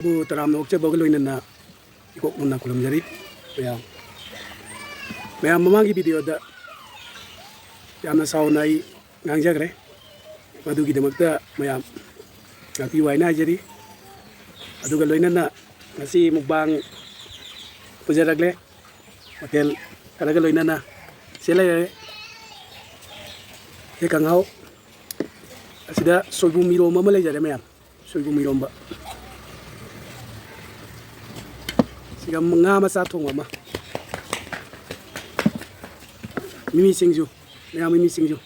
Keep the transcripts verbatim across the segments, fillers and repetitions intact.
ꯕꯨ ꯇꯔꯥꯝꯅ ꯑꯣꯛꯆꯕꯒ ꯂꯣꯏꯅꯅ ꯏꯀꯣꯛ ꯅꯧꯅ ꯈꯨꯔꯨꯝꯖꯔꯤ꯫ ꯃꯌꯥꯝ, ꯃꯌꯥꯝ ꯃꯃꯥꯡꯒꯤ video ꯗ ꯌꯥꯝꯅ ꯁꯥꯎꯅ ꯑꯩ ꯉꯥꯡꯖꯈ꯭ꯔꯦ꯫ ꯃꯗꯨꯒꯤꯗꯃꯛꯇ ꯃꯌꯥꯝ ꯉꯥꯛꯄꯤꯌꯨ ꯍꯥꯏꯅ ꯍꯥꯏꯖꯔꯤ꯫ ꯑꯗꯨꯒ ꯂꯣꯏꯅꯅ ꯉꯁꯤ mukbang ꯄꯨꯖꯔꯛꯂꯦ꯫ ꯃꯊꯦꯜ ꯈꯔꯒ ꯂꯣꯏꯅꯅ ꯁꯤ ꯂꯩꯔꯦ꯫ ꯁꯤ ꯀꯥꯡꯍꯧ꯫ ꯑꯁꯤꯗ ꯁꯣꯏꯕꯨꯝ ꯏꯔꯣꯝꯕ ꯑꯃ ꯂꯩꯖꯔꯦ ꯃꯌꯥꯝ꯫ ꯁꯣꯏꯕꯨꯝ ꯏꯔꯣꯝꯕ꯫ ꯁꯤꯒ ꯉꯥ ꯃꯆꯥ ꯊꯣꯡꯕ ꯑꯃ꯫ ꯃꯤꯃꯤ ꯁꯤꯡꯖꯨ꯫ ꯃꯌꯥꯝ ꯃꯤꯃꯤ ꯁꯤꯡꯖꯨ꯫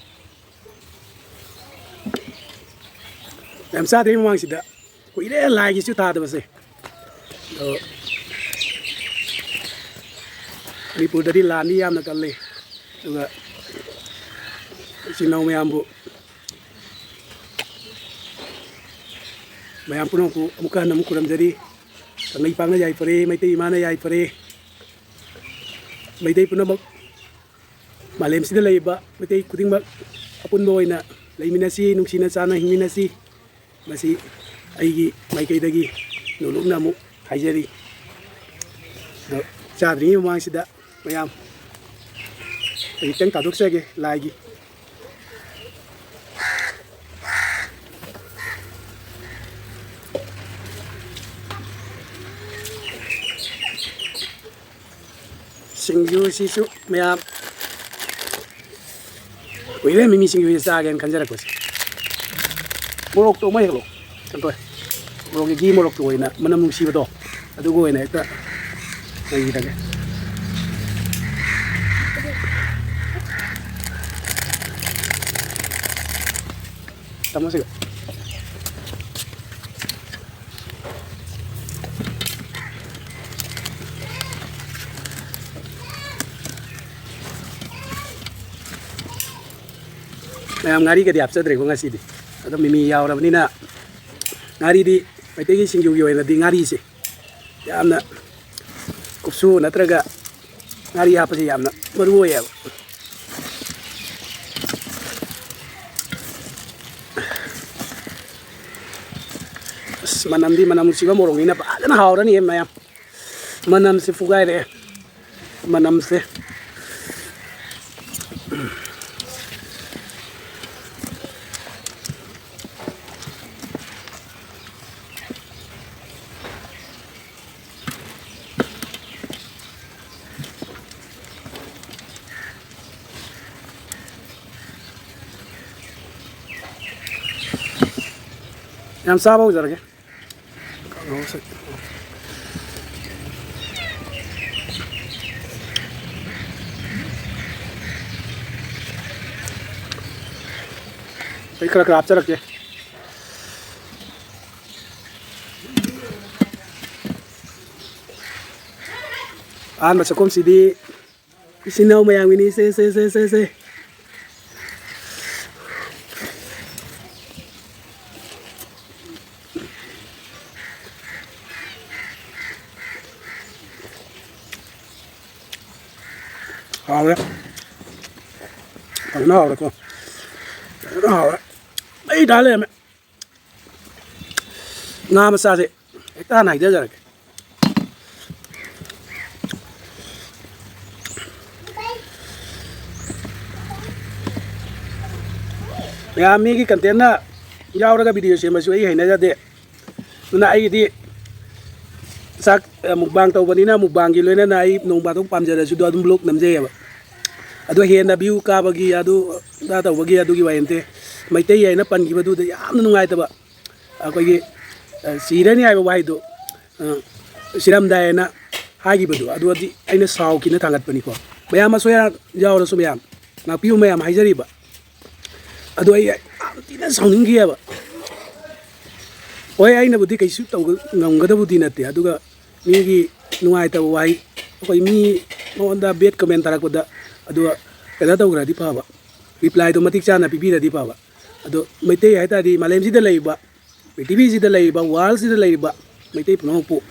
ꯌꯥꯝ ꯆꯥꯗ꯭ꯔꯤ ꯃꯃꯥꯡꯁꯤꯗ꯫ ꯀꯨꯏꯔꯦ ꯂꯥꯏꯒꯤꯁꯨ ꯊꯥꯗꯕꯁꯦ꯫ ꯑꯗꯣ ꯃꯅꯤꯄꯨꯔꯗꯗꯤ ꯂꯥꯟꯗꯤ ꯌꯥꯝꯅ ꯀꯜꯂꯤ꯫ ꯑꯗꯨꯒ ꯏꯆꯤꯟ ꯏꯅꯥꯎ ꯃꯌꯥꯝꯕꯨ, ꯃꯌꯥꯝ ꯄꯨꯝꯅꯃꯛꯄꯨ ꯑꯃꯨꯛꯀ ꯍꯟꯅ ꯑꯃꯨꯛ ꯈꯨꯔꯨꯝꯖꯔꯤ꯫ ꯀꯪꯂꯩꯄꯥꯛꯅ ꯌꯥꯏꯐꯔꯦ, ꯃꯩꯇꯩ ꯏꯃꯥꯅ ꯌꯥꯏꯐꯔꯦ꯫ ꯃꯩꯇꯩ ꯄꯨꯝꯅꯃꯛ, ꯃꯥꯂꯦꯝꯁꯤꯗ ꯂꯩꯔꯤꯕ ꯃꯩꯇꯩ ꯈꯨꯗꯤꯡꯃꯛ ꯑꯄꯨꯟꯕ ꯑꯣꯏꯅ ꯂꯩꯃꯤꯟꯅꯁꯤ, ꯅꯨꯡꯁꯤꯅ ꯆꯥꯟꯅ ꯍꯤꯡꯃꯤꯟꯅꯁꯤ꯫ ꯃꯁꯤ ꯑꯩꯒꯤ ꯃꯥꯏꯀꯩꯗꯒꯤ ꯅꯣꯂꯨꯛꯅ ꯑꯃꯨꯛ ꯍꯥꯏꯖꯔꯤ꯫ ꯑꯗꯣ ꯆꯥꯗ꯭ꯔꯤꯉꯩ ꯃꯃꯥꯡꯁꯤꯗ ꯃꯌꯥꯝ ꯈꯖꯤꯛꯇꯪ ꯊꯥꯗꯣꯛꯆꯒꯦ ꯂꯥꯏꯒꯤ꯫ ꯁꯤꯡꯖꯨꯁꯤꯁꯨ ꯃꯌꯥꯝ ꯀꯨꯏꯔꯦ ꯃꯤꯃꯤ ꯁꯤꯡꯖꯨꯁꯦ ꯆꯥꯒꯦꯅ ꯈꯟꯖꯔꯛꯄꯁꯦ꯫ ꯃꯣꯔꯣꯛꯇꯣ ꯑꯃ ꯍꯦꯛꯂꯣ, ꯀꯩꯅꯣ ꯇꯧꯋꯦ꯫ ꯃꯣꯔꯣꯛꯀꯤ ꯘꯤ ꯃꯣꯔꯣꯛꯇꯣ ꯑꯣꯏꯅ ꯃꯅꯝ ꯅꯨꯡꯁꯤꯕꯗꯣ ꯑꯗꯨꯒ ꯑꯣꯏꯅ ꯍꯦꯛꯇ ꯂꯩꯈꯤꯗꯒꯦ꯫ ꯇꯥꯃꯣꯁꯤꯒ꯫ ꯃꯌꯥꯝ ꯉꯥꯔꯤꯒꯗꯤ ꯍꯥꯞꯆꯗ꯭ꯔꯦꯀꯣ ꯉꯁꯤꯗꯤ꯫ ꯑꯗꯣ ꯃꯤꯃꯤ ꯌꯥꯎꯔꯕꯅꯤꯅ ꯉꯥꯔꯤꯗꯤ ꯃꯩꯇꯩꯒꯤ ꯁꯤꯡꯖꯨꯒꯤ ꯑꯣꯏꯅꯗꯤ ꯉꯥꯔꯤꯁꯦ ꯌꯥꯝꯅ ꯀꯨꯞꯁꯨ ꯅꯠꯇ꯭ꯔꯒ ꯉꯥꯔꯤ ꯍꯥꯞꯄꯁꯦ ꯌꯥꯝꯅ ꯃꯔꯨ ꯑꯣꯏꯌꯦꯕ꯫ ꯑꯁ, ꯃꯅꯝꯗꯤ ꯃꯅꯝ ꯅꯨꯡꯁꯤꯕ ꯃꯣꯔꯣꯛꯅꯤꯅ ꯐꯖꯅ ꯍꯥꯎꯔꯅꯤ ꯃꯌꯥꯝ꯫ ꯃꯅꯝꯁꯦ ꯐꯨꯒꯥꯏꯔꯛꯑꯦ꯫ ꯃꯅꯝꯁꯦ꯫ ꯌꯥꯝ ꯆꯥꯕ ꯍꯧꯖꯔꯒꯦ꯫ ꯀꯥꯡꯍꯧꯁꯦ꯫ ꯑꯩ ꯈꯔ ꯈꯔ ꯍꯥꯞꯆꯔꯛꯀꯦ꯫ ꯑꯍꯥꯟꯕ ꯆꯥꯛꯈꯨꯝꯁꯤꯗꯤ ꯏꯆꯤꯟ ꯏꯅꯥꯎ ꯃꯌꯥꯝꯒꯤꯅꯤ꯫ ꯁꯦ, ꯁꯦ, ꯁꯦ, ꯁꯦ, ꯁꯦ꯫ ꯍꯥꯎꯔꯦ꯫ ꯐꯖꯅ ꯍꯥꯎꯔꯦꯀꯣ꯫ ꯐꯖꯅ ꯍꯥꯎꯔꯦ꯫ ꯃꯩ ꯇꯥ ꯂꯩꯔꯝꯃꯦ꯫ ꯉꯥ ꯃꯆꯥꯁꯦ ꯍꯦꯛꯇ ꯍꯥꯟꯅ ꯍꯩꯖꯖꯔꯒꯦ꯫ ꯃꯌꯥꯝ ꯃꯤꯒꯤ ꯀꯟꯇꯦꯟꯅ ꯌꯥꯎꯔꯒ ꯚꯤꯗꯤꯑꯣ ꯁꯦꯝꯕꯁꯨ ꯑꯩ ꯍꯩꯅꯖꯗꯦ꯫ ꯑꯗꯨꯅ ꯑꯩꯒꯤꯗꯤ ꯆꯥꯛ, ꯑ, ꯃꯨꯛꯕꯥꯡ ꯇꯧꯕꯅꯤꯅ ꯃꯨꯛꯕꯥꯡꯒꯤ ꯂꯣꯏꯅꯅ ꯑꯩ ꯅꯣꯡ ꯐꯥꯗꯣꯛ ꯄꯥꯝꯖꯔꯁꯨ ꯑꯗꯨꯝ ꯕ꯭ꯂꯣꯛ ꯅꯝꯖꯩꯑꯕ꯫ ꯑꯗꯣ ꯍꯦꯟꯅ ꯚ꯭ꯌꯨ ꯀꯥꯕꯒꯤ ꯑꯗꯨ ꯑꯗꯥ ꯇꯧꯕꯒꯤ ꯑꯗꯨꯒꯤ ꯋꯥꯔꯤ ꯅꯠꯇꯦ꯫ ꯃꯩꯇꯩ ꯍꯥꯏꯅ ꯄꯟꯈꯤꯕꯗꯨꯗ ꯌꯥꯝꯅ ꯅꯨꯡꯉꯥꯏꯇꯕ꯫ ꯑꯩꯈꯣꯏꯒꯤ, ꯑ, ꯁꯤꯔꯅꯤ ꯍꯥꯏꯕ ꯋꯥꯍꯩꯗꯣ, ꯑ, ꯁꯤꯔꯝꯗꯥꯏꯅ ꯍꯥꯏꯈꯤꯕꯗꯣ, ꯑꯗꯨꯗꯤ ꯑꯩꯅ ꯁꯥꯎꯈꯤꯅ ꯊꯥꯡꯒꯠꯄꯅꯤꯀꯣ꯫ ꯃꯌꯥꯝ ꯑꯁꯣꯏ ꯑꯔꯥꯟ ꯌꯥꯎꯔꯁꯨ ꯃꯌꯥꯝ ꯉꯥꯛꯄꯤꯌꯨ ꯃꯌꯥꯝ ꯍꯥꯏꯖꯔꯤꯕ꯫ ꯑꯗꯣ ꯑꯩ ꯌꯥꯝ ꯊꯤꯅ ꯁꯥꯎꯅꯤꯡꯈꯤꯑꯕ꯫ ꯍꯣꯏ, ꯑꯩꯅꯕꯨꯗꯤ ꯀꯩꯁꯨ ꯇꯧ-, ꯉꯝꯒꯗꯕꯨꯗꯤ ꯅꯠꯇꯦ, ꯑꯗꯨꯒ ꯃꯤꯒꯤ ꯅꯨꯡꯉꯥꯏꯇꯕ ꯋꯥꯍꯩ, ꯑꯩꯈꯣꯏ ꯃꯤ ꯃꯉꯣꯟꯗ ꯕꯦꯗ ꯀꯃꯦꯟ ꯊꯥꯔꯛꯄꯗ, ꯑꯗꯨꯒ ꯀꯩꯅꯣ ꯇꯧꯈ꯭ꯔꯗꯤ ꯐꯕ, ꯔꯤꯄ꯭ꯂꯥꯏꯗꯣ ꯃꯇꯤꯛ ꯆꯥꯅ ꯄꯤꯕꯤꯔꯗꯤ ꯐꯕ꯫ ꯑꯗꯣ ꯃꯩꯇꯩ ꯍꯥꯏ ꯇꯥꯔꯗꯤ ꯃꯥꯂꯦꯝꯁꯤꯗ ꯂꯩꯔꯤꯕ, ꯄ꯭ꯔꯤꯊꯤꯕꯤꯁꯤꯗ ꯂꯩꯔꯤꯕ, ꯋꯥꯔꯜꯁꯤꯗ ꯂꯩꯔꯤꯕ ꯃꯩꯇꯩ ꯄꯨꯝꯅꯃꯛꯄꯨ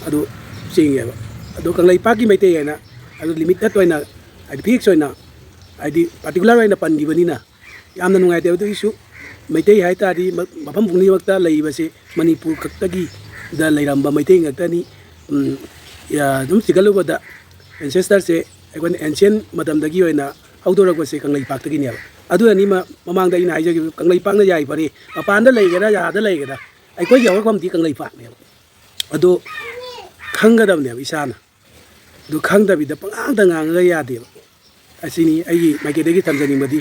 ꯑꯗꯨ ꯆꯤꯡꯉꯦꯕ꯫ ꯑꯗꯣ ꯀꯪꯂꯩꯄꯥꯛꯀꯤ ꯃꯩꯇꯩ ꯍꯥꯏꯅ ꯑꯗꯨ ꯂꯤꯃꯤꯇꯦꯠ ꯑꯣꯏꯅ, ꯍꯥꯏꯗꯤ ꯐꯤꯛꯁ ꯑꯣꯏꯅ, ꯍꯥꯏꯗꯤ ꯄꯥꯔꯇꯤꯀꯨꯂꯔ ꯑꯣꯏꯅ ꯄꯟꯈꯤꯕꯅꯤꯅ ꯌꯥꯝꯅ ꯅꯨꯡꯉꯥꯏꯇꯦ꯫ ꯑꯗꯨꯒꯤꯁꯨ ꯃꯩꯇꯩ ꯍꯥꯏ ꯇꯥꯔꯗꯤ ꯃ-, ꯃꯐꯝ ꯄꯨꯝꯅꯃꯛꯇ ꯂꯩꯔꯤꯕꯁꯤ ꯃꯅꯤꯄꯨꯔ ꯈꯛꯇꯒꯤꯗ ꯂꯩꯔꯝꯕ ꯃꯩꯇꯩ ꯉꯥꯛꯇꯅꯤ꯫ ꯎꯝ, ꯌꯥ-, ꯑꯗꯨꯝ ꯆꯤꯡꯈꯠꯂꯨꯕꯗ ancestor-ꯁꯦ ꯑꯩꯈꯣꯏꯅ ancient ꯃꯇꯝꯗꯒꯤ ꯑꯣꯏꯅ ꯍꯧꯗꯣꯔꯛꯄꯁꯦ ꯀꯪꯂꯩꯄꯥꯛꯇꯒꯤꯅꯦꯕ꯫ ꯑꯗꯨꯅꯅꯤ ꯃ-, ꯃꯃꯥꯡꯗ ꯑꯩꯅ ꯍꯥꯏꯖꯈꯤꯕ ꯀꯪꯂꯩꯄꯥꯛꯅ ꯌꯥꯏꯐꯔꯦ, ꯃꯄꯥꯟꯗ ꯂꯩꯒꯦꯔꯥ, ꯌꯥꯗ ꯂꯩꯒꯦꯔꯥ, ꯑꯩꯈꯣꯏꯒꯤ ꯍꯧꯔꯛꯐꯝꯗꯤ ꯀꯪꯂꯩꯄꯥꯛꯅꯦꯕ꯫ ꯑꯗꯨ ꯈꯪꯒꯗꯕꯅꯦꯕ ꯏꯁꯥꯅ꯫ ꯑꯗꯨ ꯈꯪꯗꯕꯤꯗ ꯄꯉꯥꯡꯗ ꯉꯥꯡꯉꯒ ꯌꯥꯗꯦꯕ꯫ ꯑꯁꯤꯅꯤ ꯑꯩꯒꯤ ꯃꯥꯏꯀꯩꯗꯒꯤ ꯊꯝꯖꯅꯤꯡꯕꯗꯤ꯫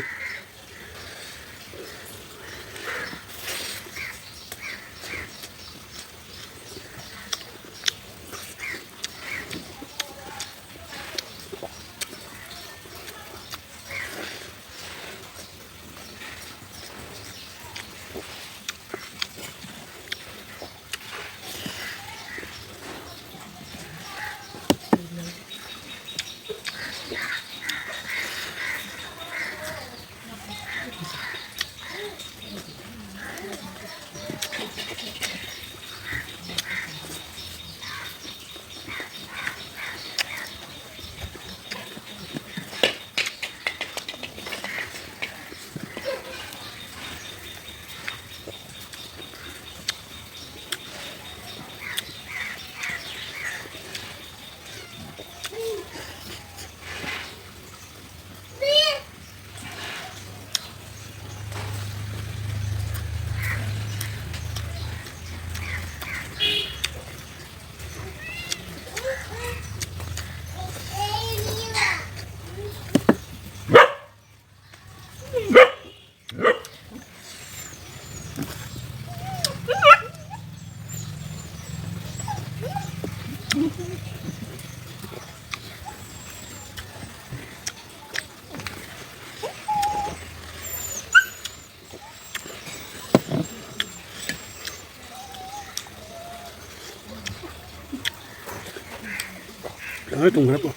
ꯂꯣꯏ ꯇꯨꯝꯈ꯭ꯔꯦ ꯄꯨ꯫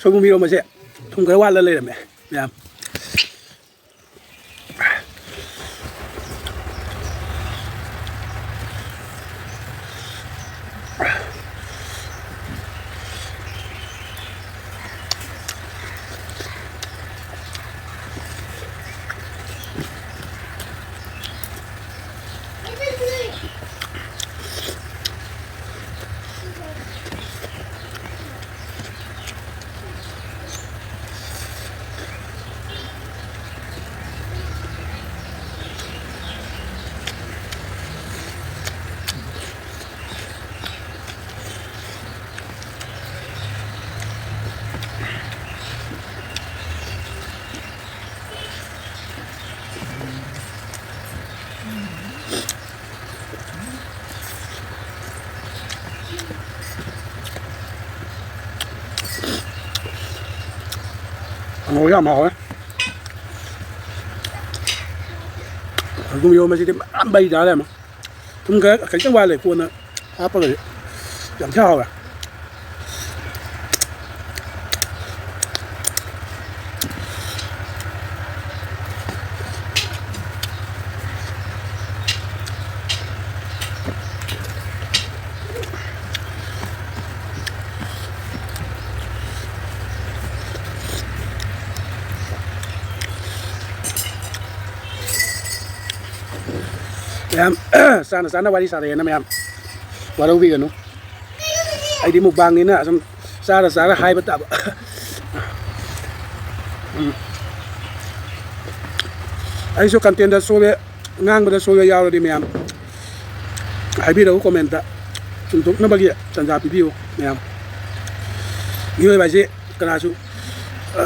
ꯁꯣꯏꯕꯨꯝ ꯏꯔꯣꯝꯕꯁꯦ ꯊꯨꯝ ꯈꯔ ꯋꯥꯠꯂ ꯂꯩꯔꯝꯃꯦ, ꯃꯌꯥꯝ꯫ ꯀꯥꯡꯍꯧ ꯌꯥꯝ ꯍꯥꯎꯋꯦ꯫ ꯁꯣꯏꯕꯨꯝ ꯏꯔꯣꯝꯕꯁꯤꯗꯤ ꯃꯌꯥꯝ ꯄꯩ ꯆꯥ ꯂꯩꯔꯝꯃꯦ꯫ ꯊꯨꯝ ꯈꯔ ꯈꯤꯇꯪ ꯋꯥꯠꯂꯦ, ꯀꯣꯟꯅ ꯍꯥꯞꯄꯒꯗꯤ꯫ ꯌꯥꯝ ꯊꯤ ꯍꯥꯎꯋꯦ꯫ ꯃꯌꯥꯝ, ꯆꯥꯅ ꯆꯥꯅ ꯋꯥꯔꯤ ꯁꯥꯔꯛꯑꯦꯅ ꯃꯌꯥꯝ ꯋꯥꯔꯧꯕꯤꯒꯅꯨ꯫ ꯑꯩꯗꯤ ꯃꯨꯛꯕꯥꯡꯅꯤꯅ ꯁꯨꯝ ꯆꯥꯔ ꯆꯥꯔ ꯍꯥꯏꯕ ꯇꯥꯕ꯫ ꯎꯝ꯫ ꯑꯩꯁꯨ ꯀꯟꯇꯦꯟꯗ ꯁꯣꯏꯕ, ꯉꯥꯡꯕꯗ ꯁꯣꯏꯕ ꯌꯥꯎꯔꯗꯤ ꯃꯌꯥꯝ ꯍꯥꯏꯕꯤꯔꯛꯎ ꯀꯣꯃꯦꯟꯇ꯫ ꯆꯨꯝꯊꯣꯛꯅꯕꯒꯤ ꯇꯥꯟꯖꯥ ꯄꯤꯕꯤꯌꯨ ꯃꯌꯥꯝ꯫ ꯃꯤꯑꯣꯏꯕ ꯍꯥꯏꯁꯦ ꯀꯅꯥꯁꯨ,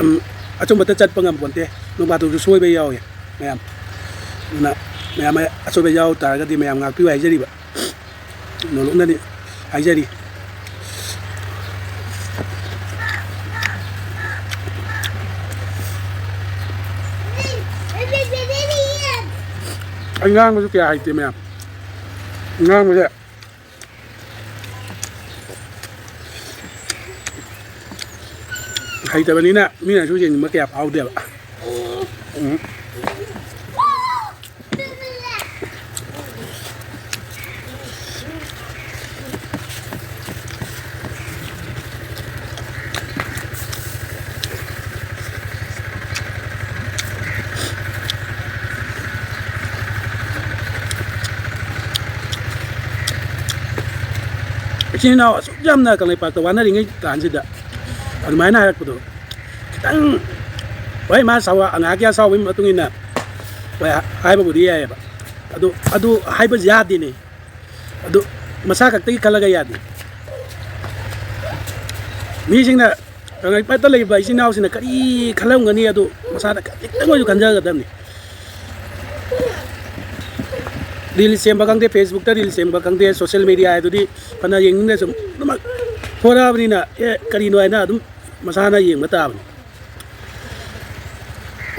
ꯎꯝ, ꯑꯆꯨꯝꯕꯇ ꯆꯠꯄ ꯉꯝꯄꯣꯟꯇꯦ꯫ ꯅꯣꯡꯐꯥꯗꯣꯛꯁꯨ ꯁꯣꯏꯕ ꯌꯥꯎꯏ ꯃꯌꯥꯝ꯫ ꯑꯗꯨꯅ ꯃꯌꯥꯝ ꯑꯁꯣꯏꯕ ꯌꯥꯎ ꯇꯥꯔꯒꯗꯤ ꯃꯌꯥꯝ ꯉꯥꯛꯄꯤꯌꯨ ꯍꯥꯏꯖꯔꯤꯕ꯫ ꯅꯣꯂꯨꯛꯅꯅꯤ ꯍꯥꯏꯖꯔꯤ꯫ ꯑꯩ ꯉꯥꯡꯕꯁꯨ ꯀꯌꯥ ꯍꯩꯇꯦ ꯃꯌꯥꯝ꯫ ꯉꯥꯡꯕꯁꯦ ꯍꯩꯇꯕꯅꯤꯅ ꯃꯤꯅꯁꯨ ꯌꯦꯡꯅꯤꯡꯕ ꯀꯌꯥ ꯐꯥꯎꯗꯦꯕ꯫ ꯎꯝ꯫ ꯏꯆꯤꯟ ꯏꯅꯥꯎ ꯑꯁꯨꯛ ꯌꯥꯝꯅ ꯀꯪꯂꯩꯄꯥꯛꯇ ꯋꯥꯅꯔꯤꯉꯩ ꯀꯥꯟꯁꯤꯗ ꯑꯗꯨꯃꯥꯏꯅ ꯍꯥꯏꯔꯛꯄꯗꯣ ꯈꯤꯇꯪ, ꯍꯣꯏ, ꯃꯥ ꯆꯥꯎ-, ꯉꯥꯏꯍꯥꯛꯀꯤ ꯑꯁꯥꯎꯕꯒꯤ ꯃꯇꯨꯡ ꯏꯟꯅ, ꯍꯣꯏ, ꯍꯥꯏꯕꯕꯨꯗꯤ ꯌꯥꯏꯑꯕ꯫ ꯑꯗꯨ, ꯑꯗꯨ ꯍꯥꯏꯕ ꯌꯥꯗꯦꯅꯦ꯫ ꯑꯗꯨ ꯃꯁꯥ ꯈꯛꯇꯒꯤ ꯈꯜꯂꯒ ꯌꯥꯗꯦ꯫ ꯃꯤꯁꯤꯡꯅ, ꯀꯪꯂꯩꯄꯥꯛꯇ ꯂꯩꯕ ꯏꯆꯤꯟ ꯏꯅꯥꯎꯁꯤꯡꯅ ꯀꯔꯤ ꯈꯜꯂꯝꯒꯅꯤ, ꯑꯗꯨ ꯃꯁꯥꯗ ꯈꯤꯇꯪ ꯑꯣꯏꯁꯨ ꯈꯟꯖꯒꯗꯕꯅꯤ꯫ ꯔꯤꯜꯁ ꯁꯦꯝꯕ ꯈꯪꯗꯦ, ꯐꯦꯁꯕꯨꯛꯇ ꯔꯤꯜꯁ ꯁꯦꯝꯕ ꯈꯪꯗꯦ, ꯁꯣꯁꯦꯜ ꯃꯦꯗꯤꯌꯥ ꯍꯥꯏꯗꯨꯗꯤ ꯐꯅ ꯌꯦꯡꯅꯤꯡꯗ꯭ꯔꯁꯨ ꯑꯗꯨꯃꯛ ꯊꯣꯔꯛꯑꯕꯅꯤꯅ, ꯑꯦ, ꯀꯔꯤꯅꯣ ꯍꯥꯏꯅ ꯑꯗꯨꯝ ꯃꯁꯥꯅ ꯌꯦꯡꯕ ꯇꯥꯕꯅꯤ꯫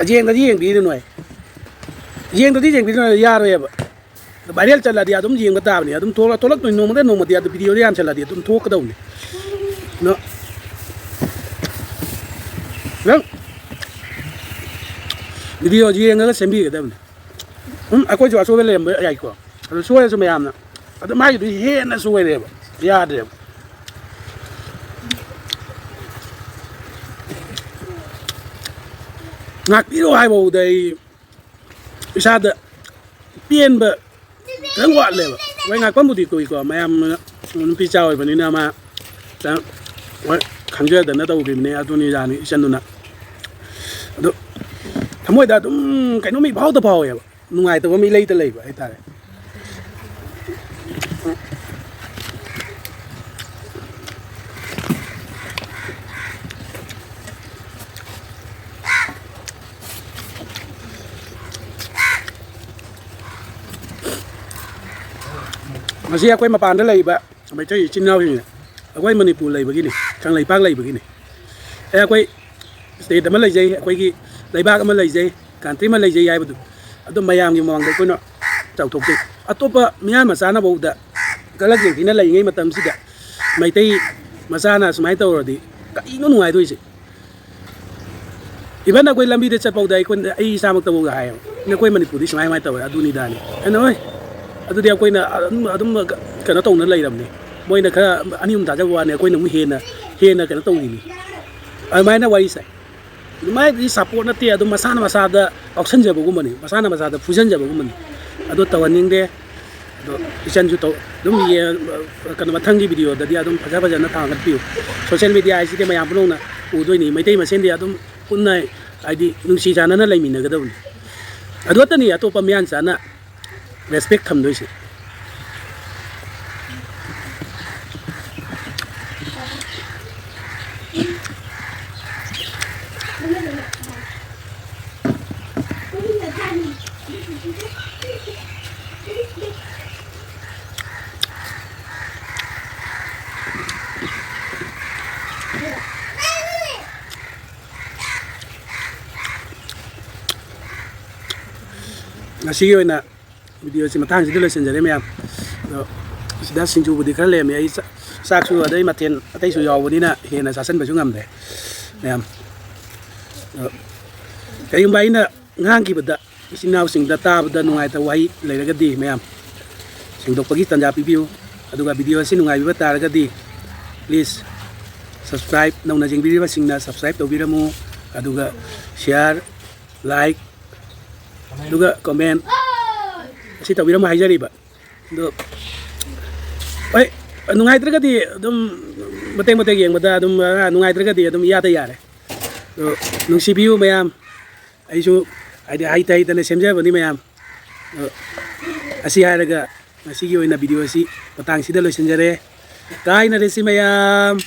ꯌꯦꯡꯗꯗꯤ ꯌꯦꯡꯕꯤꯔꯨꯅꯨ ꯍꯥꯏ꯫ ꯌꯦꯡꯗꯗꯤ ꯌꯦꯡꯕꯤꯔꯨꯅꯨ ꯍꯥꯏ, ꯌꯥꯔꯣꯏꯕ꯫ ꯚꯥꯏꯔꯦꯜ ꯆꯠꯂꯗꯤ ꯑꯗꯨꯝ ꯌꯦꯡꯕ ꯇꯥꯕꯅꯤ, ꯑꯗꯨꯝ ꯊꯣꯛꯂꯛ-, ꯊꯣꯛꯂꯛꯇꯣꯏꯅꯤ, ꯅꯣꯡꯃꯗ ꯅꯣꯡꯃꯗꯤ ꯑꯗꯨ ꯚꯤꯗꯤꯑꯣꯗ ꯌꯥꯝꯁꯜꯂꯗꯤ ꯑꯗꯨꯝ ꯊꯣꯛꯀꯗꯧꯅꯤ꯫ ꯑꯗꯣ ꯅꯪ ꯚꯤꯗꯤꯑꯣꯁꯤ ꯌꯦꯡꯉꯒ ꯁꯦꯝꯕꯤꯒꯗꯕꯅꯤ꯫ ꯎꯝ, ꯑꯩꯈꯣꯏꯁꯨ ꯑꯁꯣꯏꯕ ꯂꯩꯔꯝꯕ ꯌꯥꯏꯀꯣ, ꯑꯗꯨ ꯁꯣꯏꯔꯁꯨ ꯃꯌꯥꯝꯅ, ꯑꯗꯨ ꯃꯥꯒꯤꯗꯨ ꯍꯦꯟꯅ ꯁꯣꯏꯔꯦꯕ, ꯌꯥꯗ꯭ꯔꯦꯕ꯫ ꯉꯥꯛꯄꯤꯔꯣ ꯍꯥꯏꯕꯐꯥꯎꯗ ꯑꯩ ꯏꯁꯥꯗ ꯄꯦꯟꯕ ꯈꯤꯇꯪ ꯋꯥꯠꯂꯦꯕ꯫ ꯍꯣꯏ, ꯉꯥꯛꯄꯝꯕꯨꯗꯤ ꯊꯣꯛꯏꯀꯣ, ꯃꯌꯥꯝ ꯅꯨꯄꯤ ꯃꯆꯥ ꯑꯣꯏꯕꯅꯤꯅ ꯃꯥ ꯈꯤꯇꯪ, ꯍꯣꯏ, ꯈꯪꯖꯗꯅ ꯇꯧꯈꯤꯕꯅꯦ, ꯑꯗꯨꯅꯤ ꯌꯥꯅꯤ ꯏꯆꯟꯗꯨꯅ꯫ ꯑꯗꯣ ꯊꯃꯣꯏꯗ ꯑꯗꯨꯝ ꯀꯩꯅꯣꯝ ꯏꯐꯥꯎꯗ ꯐꯥꯎꯋꯦꯕ, ꯅꯨꯡꯉꯥꯏꯇꯕ ꯑꯃ ꯏꯂꯩꯗ ꯂꯩꯕ ꯍꯥꯏꯇꯥꯔꯦ꯫ ꯉꯁꯤ ꯑꯩꯈꯣꯏ ꯃꯄꯥꯟꯗ ꯂꯩꯔꯤꯕ ꯃꯩꯇꯩ ꯏꯆꯤꯟ ꯏꯅꯥꯎꯁꯤꯡꯅ ꯑꯩꯈꯣꯏ ꯃꯅꯤꯄꯨꯔ ꯂꯩꯕꯒꯤꯅꯤ, ꯀꯪꯂꯩꯄꯥꯛ ꯂꯩꯕꯒꯤꯅꯤ꯫ ꯑꯦ, ꯑꯩꯈꯣꯏ ꯁ꯭ꯇꯦꯠ ꯑꯃ ꯂꯩꯖꯩ, ꯑꯩꯈꯣꯏꯒꯤ ꯂꯩꯕꯥꯛ ꯑꯃ ꯂꯩꯖꯩ, ꯀꯟꯇ꯭ꯔꯤ ꯑꯃ ꯂꯩꯖꯩ ꯍꯥꯏꯕꯗꯨ ꯑꯗꯨꯝ ꯃꯌꯥꯝꯒꯤ ꯃꯃꯥꯡꯗ ꯑꯩꯈꯣꯏꯅ ꯆꯥꯎꯊꯣꯛꯆꯩ꯫ ꯑꯇꯣꯞꯄ ꯃꯤꯌꯥꯝ ꯃꯆꯥꯅꯐꯥꯎꯗ ꯀꯂꯛ ꯌꯦꯡꯊꯤꯅ ꯂꯩꯔꯤꯉꯩ ꯃꯇꯝꯁꯤꯗ ꯃꯩꯇꯩ ꯃꯆꯥꯅ ꯁꯨꯃꯥꯏꯅ ꯇꯧꯔꯗꯤ ꯀꯔꯤꯅꯣ ꯅꯨꯡꯉꯥꯏꯗꯣꯏꯁꯦ? Even ꯑꯩꯈꯣꯏ ꯂꯝꯕꯤꯗ ꯆꯠꯄꯧꯗ ꯑꯩꯈꯣꯏ, ꯑꯩ ꯏꯁꯥꯃꯛꯇꯕꯨ ꯍꯥꯏꯌꯦꯕ, "ꯅꯈꯣꯏ ꯃꯅꯤꯄꯨꯔꯗꯤ ꯁꯨꯃꯥꯏ ꯁꯨꯃꯥꯏꯅ ꯇꯧꯋꯦ, ꯑꯗꯨꯅꯤꯗꯥꯅꯤ"꯫ ꯑꯩꯅ, "ꯍꯣꯏ, ꯑꯗꯨꯗꯤ ꯑꯩꯈꯣꯏꯅ ꯑꯗꯨꯝ, ꯑꯗꯨꯝ ꯀꯩꯅꯣ ꯇꯧꯅ ꯂꯩꯔꯕꯅꯤ, ꯃꯣꯏꯅ ꯈꯔ ꯑꯅꯤ ꯑꯍꯨꯝ ꯊꯥꯖꯕ ꯋꯥꯅꯤ, ꯑꯩꯈꯣꯏꯅ ꯑꯃꯨꯛ ꯍꯦꯟꯅ, ꯍꯦꯟꯅ ꯀꯩꯅꯣ ꯇꯧꯔꯤꯅꯤ"꯫ ꯑꯗꯨꯃꯥꯏꯅ ꯋꯥꯔꯤ ꯁꯥꯏ꯫ ꯃꯥꯏꯗꯤ ꯁꯞꯄꯣꯔꯠ ꯅꯠꯇꯦ, ꯑꯗꯨꯝ ꯃꯁꯥꯅ ꯃꯁꯥꯗ ꯀꯥꯎꯁꯟꯖꯕꯒꯨꯝꯕꯅꯤ, ꯃꯁꯥꯅ ꯃꯁꯥꯗ ꯐꯨꯖꯟꯖꯕꯒꯨꯝꯕꯅꯤ꯫ ꯑꯗꯣ ꯇꯧꯍꯟꯅꯤꯡꯗꯦ꯫ ꯑꯗꯣ ꯏꯆꯟꯁꯨ ꯇꯧ-, ꯑꯗꯨꯝ ꯌꯦꯡ-, ꯀꯩꯅꯣ, ꯃꯊꯪꯒꯤ ꯚꯤꯗꯤꯑꯣꯗꯗꯤ ꯑꯗꯨꯝ ꯐꯖ ꯐꯖꯅ ꯊꯥꯒꯠꯄꯤꯌꯨ꯫ ꯁꯣꯁꯦꯜ ꯃꯤꯗꯤꯌꯥ ꯍꯥꯏꯁꯤꯗꯤ ꯃꯌꯥꯝ ꯄꯨꯝꯅꯃꯛꯅ ꯎꯗꯣꯏꯅꯤ꯫ ꯃꯩꯇꯩ ꯃꯁꯦꯟꯗꯤ ꯑꯗꯨꯝ ꯄꯨꯟꯅ, ꯍꯥꯏꯗꯤ, ꯅꯨꯡꯁꯤ ꯆꯥꯟꯅꯅ ꯂꯩꯃꯤꯟꯅꯒꯗꯕꯅꯤ꯫ ꯑꯗꯨ ꯈꯛꯇꯅꯤ ꯑꯇꯣꯞꯄ ꯃꯤꯌꯥꯟ ꯆꯥꯅ ꯔꯦꯁꯄꯦꯛ ꯊꯝꯗꯣꯏꯁꯦ꯫ ꯉꯁꯤꯒꯤ ꯑꯣꯏꯅ ꯚꯤꯗꯤꯑꯣꯁꯤ ꯃꯇꯥꯡꯁꯤꯗ ꯂꯣꯏꯁꯤꯟꯖꯔꯦ ꯃꯌꯥꯝ꯫ ꯑꯗꯣ ꯁꯤꯗ ꯁꯤꯡꯖꯨꯕꯨꯗꯤ ꯈꯔ ꯂꯩꯔꯝꯃꯦ꯫ ꯑꯩ ꯆꯥ-, ꯆꯥꯛꯁꯨ ꯑꯗꯩ ꯃꯊꯦꯜ ꯑꯇꯩꯁꯨ ꯌꯥꯎꯕꯅꯤꯅ ꯍꯦꯟꯅ ꯆꯥꯁꯤꯟꯕꯁꯨ ꯉꯝꯗ꯭ꯔꯦ ꯃꯌꯥꯝ꯫ ꯑꯗꯣ ꯀꯔꯤꯒꯨꯝꯕ ꯑꯩꯅ ꯉꯥꯡꯈꯤꯕꯗ, ꯏꯆꯤꯟ ꯏꯅꯥꯎꯁꯤꯡꯗ ꯇꯥꯕꯗ ꯅꯨꯡꯉꯥꯏꯇꯕ ꯋꯥꯍꯩ ꯂꯩꯔꯒꯗꯤ ꯃꯌꯥꯝ ꯁꯦꯡꯗꯣꯛꯄꯒꯤ ꯇꯥꯟꯖꯥ ꯄꯤꯕꯤꯌꯨ꯫ ꯑꯗꯨꯒ ꯚꯤꯗꯤꯑꯣ ꯑꯁꯤ ꯅꯨꯡꯉꯥꯏꯕꯤꯕ ꯇꯥꯔꯒꯗꯤ please subscribe, ꯅꯧꯅ ꯌꯦꯡꯕꯤꯔꯤꯕꯁꯤꯡꯅ subscribe ꯇꯧꯕꯤꯔꯝꯃꯨ꯫ ꯑꯗꯨꯒ share, like, ꯑꯗꯨꯒ comment ꯑꯁꯤ ꯇꯧꯕꯤꯔꯝꯃꯨ ꯍꯥꯏꯖꯔꯤꯕ꯫ ꯑꯗꯣ ꯍꯣꯏ, ꯅꯨꯡꯉꯥꯏꯇ꯭ꯔꯒꯗꯤ ꯑꯗꯨꯝ ꯃꯇꯦꯛ ꯃꯇꯦꯛ ꯌꯦꯡꯕꯗ ꯑꯗꯨꯝ, ꯑ, ꯅꯨꯡꯉꯥꯏꯇ꯭ꯔꯒꯗꯤ ꯑꯗꯨꯝ ꯏꯌꯥꯗ ꯌꯥꯔꯦ꯫ ꯑꯗꯣ ꯅꯨꯡꯁꯤꯕꯤꯌꯨ ꯃꯌꯥꯝ꯫ ꯑꯩꯁꯨ ꯍꯥꯏꯗꯤ ꯍꯩꯇ ꯍꯩꯇꯅ ꯁꯦꯝꯖꯕꯅꯤ ꯃꯌꯥꯝ꯫ ꯑꯗꯣ ꯑꯁꯤ ꯍꯥꯏꯔꯒ ꯉꯁꯤꯒꯤ ꯑꯣꯏꯅ ꯚꯤꯗꯤꯑꯣ ꯑꯁꯤ ꯃꯇꯥꯡꯁꯤꯗ ꯂꯣꯏꯁꯤꯟꯖꯔꯦ꯫ ꯀꯥꯏꯅꯔꯁꯤ ꯃꯌꯥꯝ꯫